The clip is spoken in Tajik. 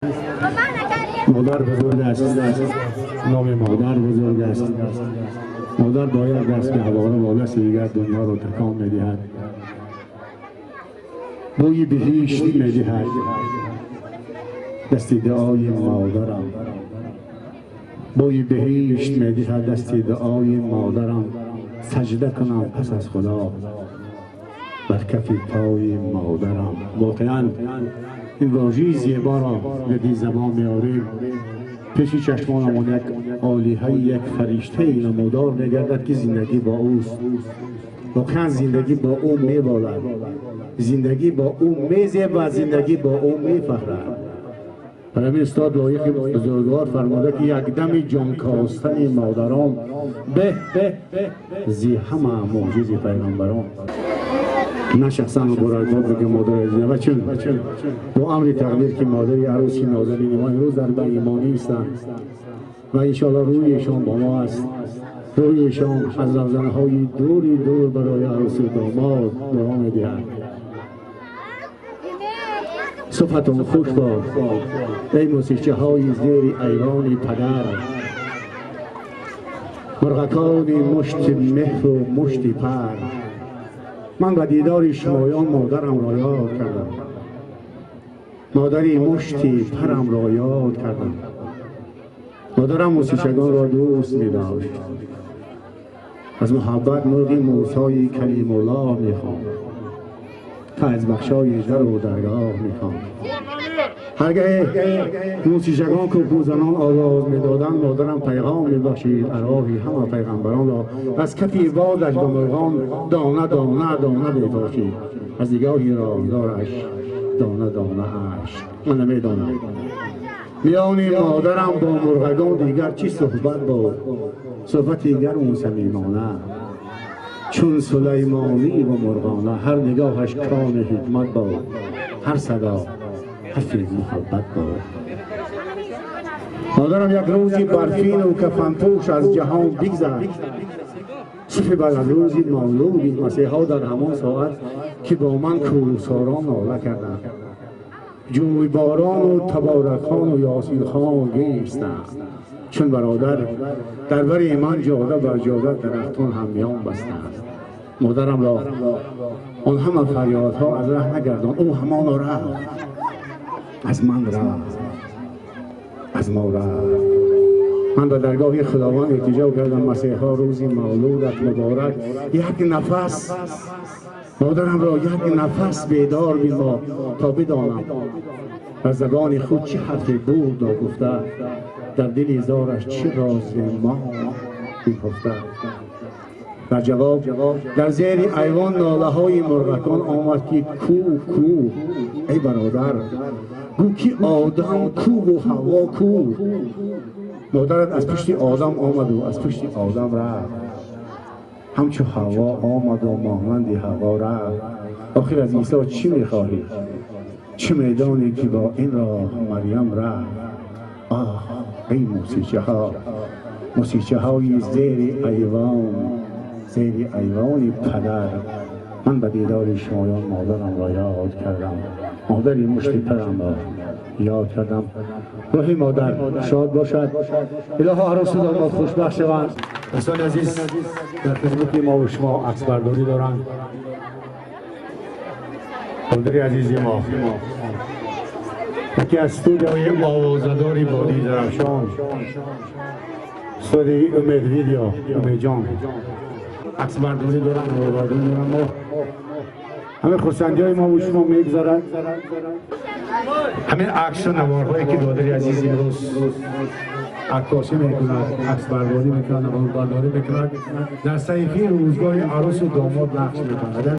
Модар бузург аст, номи модар бузург аст. Модар бо як даст гаҳвора, бо дасти дигар дунёро такон медиҳад, бӯи биҳишт медиҳад дасти дуои модарам, бӯи биҳишт медиҳад дасти дуои модарам. Саҷда кунам пас аз Худо бар кафи пои модарам. Воқеан, ин вожаи зеборо ба забон меорем, пеши чашмонамон як олиҳаи, як фариштаи намудор мегардад, ки зиндагӣ бо ӯст. Воқеан, зиндагӣ бо ӯ меболад, зиндагӣ бо ӯ мезебад, зиндагӣ бо ӯ мефахрад. Барои ҳамин устод Лоиқи бузургвор фармуда, ки як дами ҷонкостани модарон беҳ зи ҳама мӯъҷизи пайғамбарон. Ман шахсан муборакбод бигӯям модари азиз ва чун бо амри тақдир, ки модари арӯси нозанини мо имрӯз дар байни мо нестанд ва иншоалло рӯҳи эшон бо мо аст. Рӯҳи эшон аз равзанаҳои дури дур барои арӯсу домод дуо медиҳад. Субҳатон хуш бод, эй мусиқчаҳои зери айвони падар, мурғакони мушти меҳру мушти пар. Ман ба дидори шумоён модарамро ёд кардам, модари мушти парамро ёд кардам. Модарам мусиқчагонро дӯст медошт. Аз муҳаббат мурғи Мусои Калимуллоҳ мехонд, файзбахшои дару даргоҳ мехонд. Ҳаргаҳе мусиқчагон кӯкӯзанон овоз медоданд, модарам пайғом мебахшид арвоҳи ҳама пайғамбаронро. Аз кафи бодаш ба мурғон дона дона дона мепошид, аз нигоҳи роздораш дона дона ашк. Ман намедонам, миёни модарам бо мурғагон дигар чӣ суҳбат буд, суҳбати гарму самимона, чун Сулаймонӣ ва мурғона. Ҳар нигоҳаш кони ҳикмат буд, ҳар садо ҳарфи муҳаббат буд. Модарам як рӯзи барфину кафанпӯш аз ҷаҳон бигзашт, субҳи баъд аз рӯзи мавлуди Масеҳо, дар ҳамон соат, ки бо ман кӯҳсорон нола карданд, ҷӯйборону Таборакхону Ёсинхон гиристанд. Чун бародар дар бари ман ҷода бар ҷода дарахтон ҳамён бастанд. Модарамро он ҳама фарёдҳо аз раҳ нагардонд. Ӯ ҳамоно рафт, аз ман рафт, аз мо рафт. Ман ба даргоҳи Худованд илтиҷо кардам: «Масеҳо, рӯзи мавлудат муборак, як нафас модарамро як нафас бедор бинмо, то бидонам, ба забони худ чӣ ҳарфе буд ногуфта, дар дили зораш чӣ розе мо бипухта». Дар ҷавоб дар зери айвон нолаҳои мурғакон омад, ки ку ку, эй бародар, гӯ, ки Одам куву Ҳавво ку? Модарат аз пушти Одам омаду аз пушти Одам рафт, ҳамчу Ҳавво омаду монанди Ҳавво рафт. Охир аз Исо чӣ мехоҳӣ? Чӣ медонӣ, ки бо ин роҳ Марьям рафт? Оҳ, эй мусиқчаҳо, мусиқчаҳои зери айвон, зери айвони падар, ман ба дидори шумоён модарамро ёд кардам, модари мушти парамро ёд кардам. Рӯҳи модар шод бошад. Илоҳо, арӯсу домод хушбахт шаванд. Дӯстони азиз, дар хидмати мо ва шумо аксбардорӣ доранд модари азизи мо, яке аз студияҳои овозадори водии Зарафшон, студияи Умед Видео, Умедҷон аксбардорӣ доранд, наворбардорӣ доранд. Мо ҳамин хурсандиҳои мо ва шумо мегузарад. Ҳамин аксу наворҳое, ки додари азиз имрӯз аккосӣ мекунад, аксбардорӣ мекунад, наворбардорӣ мекунад, дар саҳифаи рӯзгори арӯсу домод нақш мекунад.